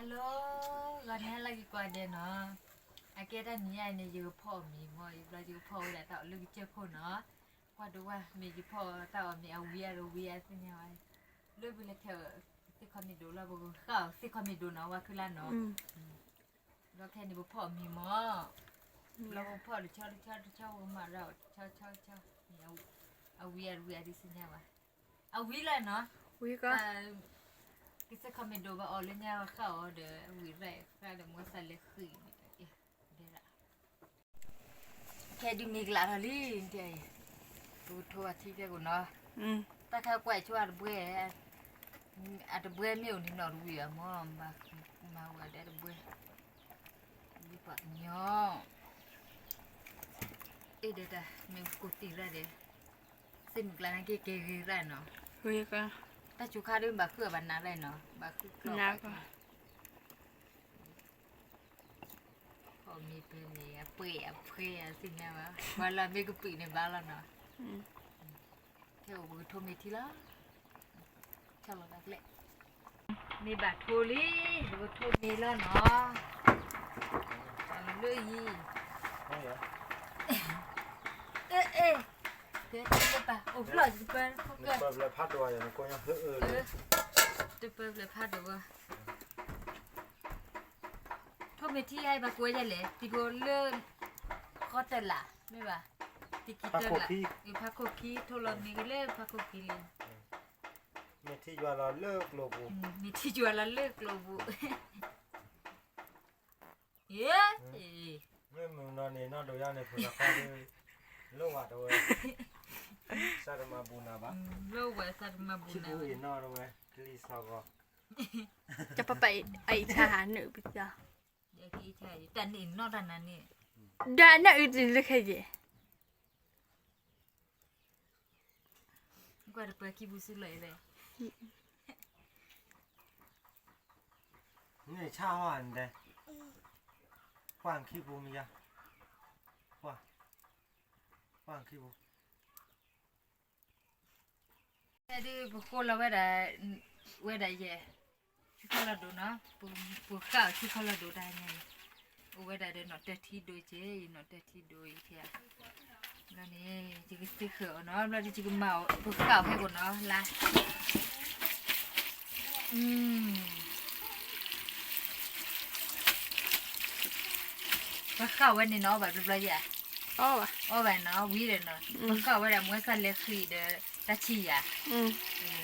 Hello, ဂီၤန့ၣ်ဟဲလၢက့ၤကွၢ်ဒဲးနီၤ. အကဲတၢ်နံၤညါအံၤန့ၣ် ယကဖီအီၣ်မ့ၤမ့ၢ် ယဘျီယကဖီဝဲဒၣ်တၢ်အီၣ်လၢကစၢၢ်ခိၣ်နီၤ. ကွၢ်ဒိဝဲ မ့ၢ်ယဖီအီၣ်တၢ်အီၣ်မ့ၤအဝံၤအါတဝံၤအါသ့ၣ်ညါဝဲ. လၢပလဲၤခဲသ့ၣ်ခီမ့ၢ်ဒိၣ်လီၤ ပကဃၣ်အီၣ်သ့ၣ်ခီမ့ၢ်ဒိၣ်နီၤ ဝါခုလါနီၤ. ဘျီခဲန့ၣ် ပဖီအီၣ်မ့ၤမ့ၢ် ဘျီပဖီအီၣ်တဆီတဆီတဆီ ပကမၤရၣ်အီၣ်တဆီတဆီတဆီ မ့ၢ်အဝံၤအါတဝံၤအါဒ်သ့ၣ်ညါဝဲ. အဝံၤလီၤနီၤ. ကစၢၢ်ခီမ့ၢ်ဒိၣ်ဘၣ်အီၣ်လၢညါဝဲဃၣ်အီၤဒီး အဝံၤရၣ်ဃၣ်ဒီးမ့ၢ်သးလဲၤဃံးန့ၣ် ဒဲဒၣ် ခဲဒုးမ့ၢ်ကလးထီၣ်လံ, ပကထိဘၣ်ထံဖဲကိၣ်နီၤ. တၢ်ခဲကွၢ်ဆိအတဘှဲ, အတဘှဲမ့ၢ်အိၣ်န့ၣ်နီၣ်တဝံၤအမ့ၢ်, မၤဝဲဒၣ်တဘှဲ, ဒ်ပှၤကညီ, အဲၣ်ဒိးတၢ်မ့ၢ်ကိၢ်တံၢ်ရၣ်ဒီး, သ့ၣ်မုၢ်ကျါန့ၣ်က့ၤကဲဂ့ၤရၣ်နီၤ, တၢ်စူၤခါဒုးဘၣ်ဃုအီၣ်ဘၣ်နးရၣ်နီၤ, ဘၣ်ဃုကျီၢ်ဘၣ် ဖီမ့ၤဖဲန့ၣ် အပှဲၤအဖှဲအသ့ၣ်ညါဘၣ်, ပှၤလၢအမ့ၢ်ကပံာ်န့ၣ်ဘၣ်လီၤနီၤ, ခဲအိၣ်ပကထိမ့ၤထံလီၤ, ဆီလီၤတၢ်ကျဲ, မ့ၢ်ဘၣ်ထိလံ, ပကထိမ့ၤလီၤနီၤ, လၢယံၤ, အဲ, တပၢၢ်ဖျၢၣ်ဒိၣ်ဝဲ, ထိမ့ၤထံအံၤဘၣ်ကိးဝဲဒ်လဲၣ်, တံၤဖိလၢ ဃီတၢ်လၢ်, မ့ၢ်ဘၣ်, တံၤကံတၢ်လၢ်, ဖးခိၣ်ခံ, ထိလီၤမ့ၤကလၢဖးခိၣ်ခံလံ, မ့ၢ်ထံယွၤလီၤလၢကျိၤပူၤ, မ့ၢ်ထံယွၤလီၤလၢကျိၤပူၤ, ယ, မ့ၢ်မုၢ်နီၢ်န့ၣ် နီၢ်ဒိးယါန့ၣ် ဖိသၣ်ခွါဒုး, လၢဝဲတဝဲ, သးတမၤဘူးနၤဘၣ်, လၢဝဲသးတမၤဘူးနၤဘၣ်, နီၢ်တဝဲ, ကလံၤစီၤဂီၤ ကပပအအံၤဆါဟးနုာ်ပသီ, တၢ်န့ၣ်နီၢ်တၢ်နၤန့ၣ်, ဒီးနၢ်အုတလၢခဲယဲၢ်, ကွၢ်တပၢၤခံပူၤစုလီၤအံၤလဲၣ်, န့ၣ်ဆါဟီၣ်နတဲ, ကွၢ်ခံပူၤမယါ, ကွၢ်, ကွၢ်ခံပူၤ ဖဲဒုးပဃိလီၤဝဲဒၣ်, ဝဲဒၣ်ယဲၢ်, ထံခီလီၤဒိၣ်နီၤ, ပဃၣ်အီၤထံခီလီၤဒိၣ်တၢ်ညါန့ၣ်, အိၣ်ဝဲဒၣ်ဒီးနီၣ်တၢၢ်ထံဒိၣ်က့ၤ, ယနီၣ်တၢၢ်ထံဒိၣ်အံၤဖဲ, ဘျီန့ၣ် ယကသ့ဃၢၤအီၤနီၤ, ဘျီဒုးယကမၤအီၤ, ပဃၣ်အီၤဖဲကိၣ်နီၤ, လါ ပဃၣ်ဝဲန့ၣ်နီၤ, ဘၣ်ဘျီဘျီယဲၢ်, အီၣ်ဘၣ်နီၤ, ဝံၤဒီးနီၤ, ပဃၣ်ဝဲဒၣ်မ့ၢ်သးလဲၤဃံးဒီးတၢ်ဆံၣ်ယၤ, ဘျီ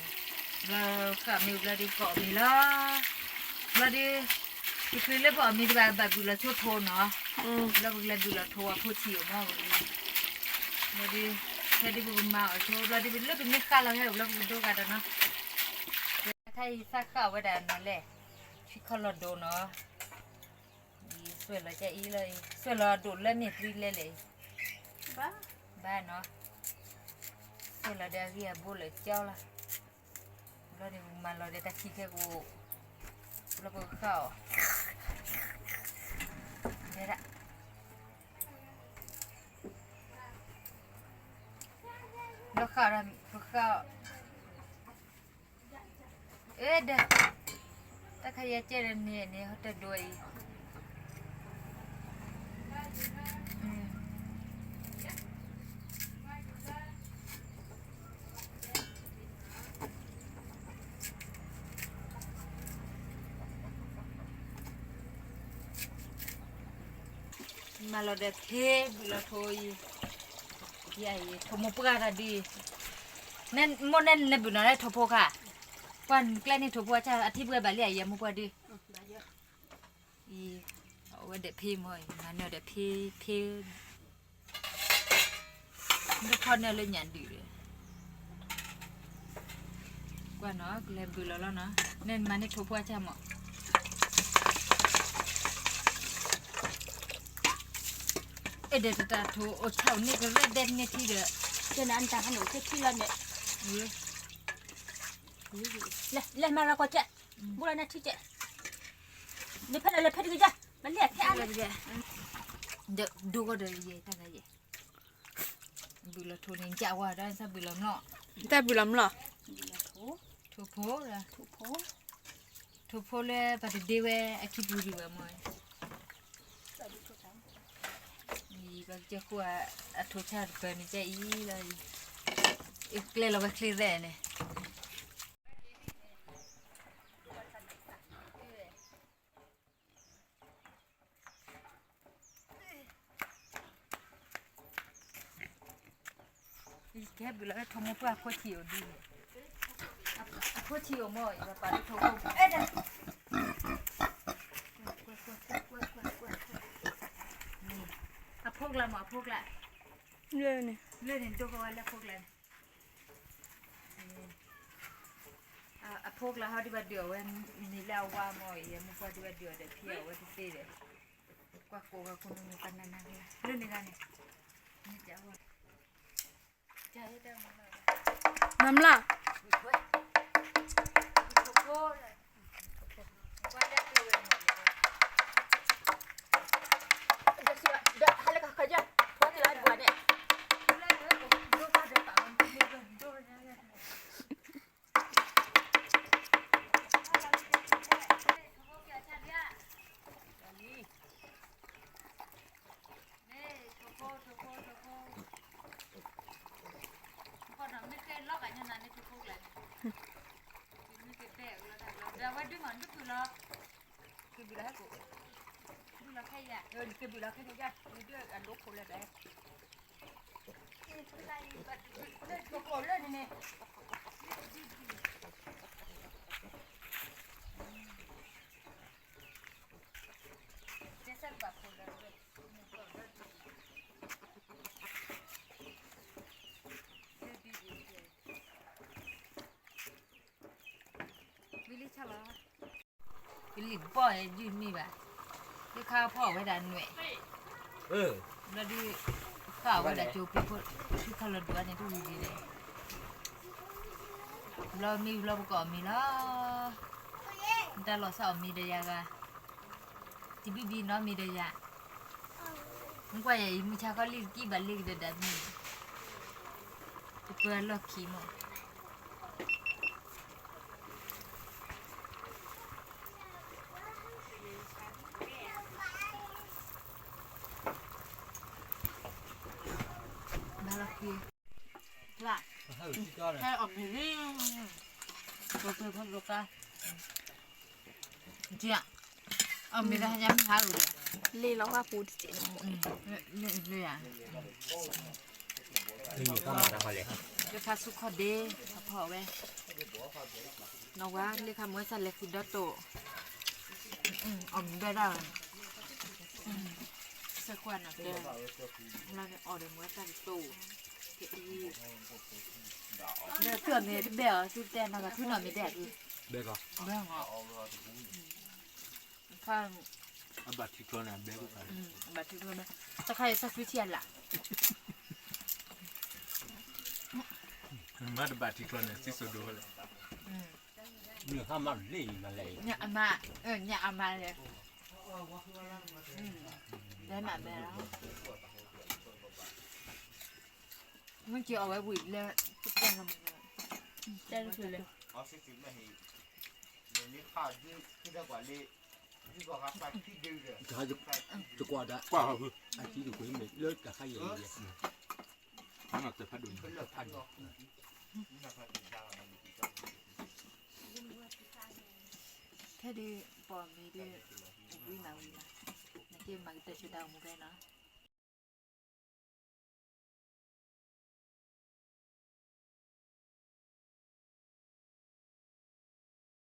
ဃၣ်မ့ၢ်ဘျီဒုးကိးမ့ၤလီၤ, ဘျီဒုး, တချုးလၢပအီၣ်မ့ၤတဘၣ်ဘၣ်ဘုၣ်လီၤဆိထိနီၤ, ဘျီပကလဲၤဘုၣ်လီၤထိအဖိဆံးအီၤမ့ၢ်, ဘျီဒုး, ဖဲဒုးပကမၤအီၤဆိ ဘျီဒုးလၢပမ့ၢ်ဃၣ်လီၤဟဲအိၣ်ဘျီပကဒိဂၤဒီးနီၤ, ခဲအံၤသးဃၣ်ဝဲဒၣ်နီၤလဲၣ်, ထံခီလီၤဒိၣ်နီၤ အံၤ စွဲၣ်လီၤကအံၤလီၤအံၤ စွဲၣ်လီၤဒိၣ်လၢန့ၣ်သံလဲၣ်လဲၣ်အံၤ, ဘၣ်နီၤ, စွဲၣ်လီၤဒီးအဂံၢ်အဘိလၢကၠီလီၤ, ဘျီန့ၣ်မၤလီၤဒီးတၢ်ခံခဲကအိၣ်, ဘျီပကဃၣ်အီၤ, ဒဲဒၣ် ဘျီဃၣ်ဒီးပဃၣ်အီၤ အဲၣ်ဒိး, တၢ်ခါယဲၢ်ကဲဒီးန့ၣ်န့ၣ် ဟီတဒိအံၤ, မၤလီၤဒီးဖ့ဘုၣ်လီၤထိအံၤ, ယအံၤ ထိၣ်မိၢ်ပှၢ်တၢ်ဒ်အံၤ, မိၢ်နဲနဘုၣ်နီၤလၢထိၣ်ဖိခါ, ပှၤကျဲန့ၣ်ထိၣ်ဖိအဆၣ် အထံပှဲၤဘၣ်လံ အယဲၢ်မိၢ်ပှၢ်ဒ်, အံၤ, အဝဲဒီးဖ့မ့ၢ်အံၤ မၤန့ၢ်ဒီးဖ့, ဖ့ ဒိၣ်ထီၣ်န့ၢ်လၢညၣ်ဒုးဒီး, ကွၢ်နီၤ ကလဲၤဘုၣ်လီၤလီၤနီၤ, နဲနမၤန့ၢ်ထိၣ်ဖိအဆၣ်မး, အဲၣ်ဒိးတၢ်ထိၣ်အိၣ်ဆၣ်အိၣ်န့ၢ်ကရဲၣ်ဒဲန့ၢ်ထံဒီး, ကဲနၤအတၢ်ဟးန့ၣ်အိၣ်ထဲထံလီၤန့ၣ်, လဲၤမၤလီၤကွၢ်ကဲ, ဘိလီၤန့ၢ်ထံကဲ, လဲၤဖဲလဲၤဖဲတကယၤ, မၤလဲၤဖဲအါလဲၣ်, ဒိၣ်ကီၢ်ဒီးယဲၢ်တၢ်ဂၤယဲၢ် ဘုၣ်လီၤထိၣ်န့ၣ် ကၠးဝါဒီး သးဘုၣ်လီၤမျီၢ်, သးဘုၣ်လီၤမျီၢ်, ထိၣ်ဖိ, ထိၣ်ဖိ, ထိၣ်ဖိလၢပှၤတဒ့ဝဲအခံပူၤဒံးဝဲမ့ၢ်, ပကစၢၢ်ဃိၣ်အထိၣ်ဆၣ်တပၢၤန့ၣ်ကအံၤလီၤ, အကျဲလီၤဝဲချ့သဲန့ၣ် ယကဟဲဘုးလီၤဝဲထိၣ်မိၢ်ပှၢ်အဖိဆံးအိၣ်ဒ်န့ၣ်, အဖိဆံးအိၣ်မ့ၢ် ယပာ်လၢထိၣ်ဖိ, အဖိကျါမ့ၢ်အဖိကျါ, လၢန့ၣ်ဒိၣ်ကဝဲလၢအဖိကျါန့ၣ်, အဖိကျါဟီဒ်ဘၣ်ဒုးအီၤဝဲ, မ့ၢ်လၢအဝါမ့ၢ်အံၤ မိၢ်ပှၢ်ဒ်ဘၣ်ဒုးအီၤဒီးဖံးအီၤဝဲတသ့ဒီး, ကွၢ်ကိးဂၤကိးမုၢ်နံၤပှၤနၤနၤလၢန့ၣ်ဂၤန့ၣ်, မၤမလၢ်, ကဘုးလီၤခဲ, ကဘုးလီၤခဲယၤ, ကဘုးလီၤခဲယၤ, ဒုးအဒိခိၣ်လၢဘဲ ကလံၤဘီၣ်ယုၢ်မ့ၢ်ဘၣ်, လၢခါဖီၣ်ဝဲဒၣ်နွဲၣ်, ဘျီဒုး, ဖီၣ်ဝဲဒၣ်ကၠိပ့ၤဖိ, ထူခါလီၤဒုးအန့ၣ်တဝံၤဒ်လဲၣ်, ဘျီမ့ၢ်ဘျီပကအီၣ်မ့ၤလီၤ, တၢ်လီၤဆီအီၣ်မ့ၤဒီးယၤဂၤ, တဘံၣ်ဘံၣ်နီတမံၤဒီးယၤ, မ့ၢ်ကွၢ်ယၤအံၤ မုၢ်ဆါခီလံတကံဘၣ်လ့ကဒီးဒၣ်မ့ၢ်, တပၢလီၢ်ခံမး ဘၣ်လီၤခံ, ဟဲအီၣ်မ့ၤလံ, ဖိဖိဖိဖိကါ, အီၣ်မ့ၤလၢဟါညါမ့ၢ်ဟါဂီၤဒီး, လ့ၣ်လီၤဝဲပူၤတစဲး, လ့ၣ်လၢယၤ, လၢခါဆူခီၣ်ဒ့, ခီဖီၣ်ဝဲ, နီၢ်ဝါလၢခါမုၢ်ဝဲစၢ်လဲၤဃံး ဒီတိၣ်, အီၣ်မ့ၤဘဲဒၣ်ဝဲ, စဲးကွၢ်နၤတဲ, လၢန့ၣ်အီၣ်ဒီးမုၢ်ဝဲစၢ်တတိၣ်, ဒီးသုအီၣ်မ့ၤတဘဲၣ်အီၤ သုတဲနီၢ်ဂၤ ဖုနီၢ်မ့ၤတဲအီၤ, ဘဲၣ်ဂီၤ, ဘၣ်ထံကျိန့ၣ်, ဘၣ်ထံကျိ, တခါအံၤ တၢ်ဃုထံၣ်အလၢ်, မ့ၢ်တဘၣ်ထံကျိန့ၣ် စံၣ်စိၤဒိၣ်လဲၣ်, ညၣ်အမါ, ညၣ်အမါလဲၣ်, ဘဲမးဘဲလီၤ, မ့ၢ်က့ၤအီၣ်ဝဲဝံၤလၢ, တဲတဖုလဲၣ် တကွၢ်ဒၣ်, အထံတကွ့ၢ်မ့ၢ်လၢတၢ်ခါယံၤယံၤ, ဖးဒိၣ်, ခဲဒုး ပအီၣ်မ့ၤဒုး, ဝံၤမးဝံၤမး, နက့ၤမၤကတၢၢ်ဆိတၢ်အိၣ်မူဖဲနီၤ,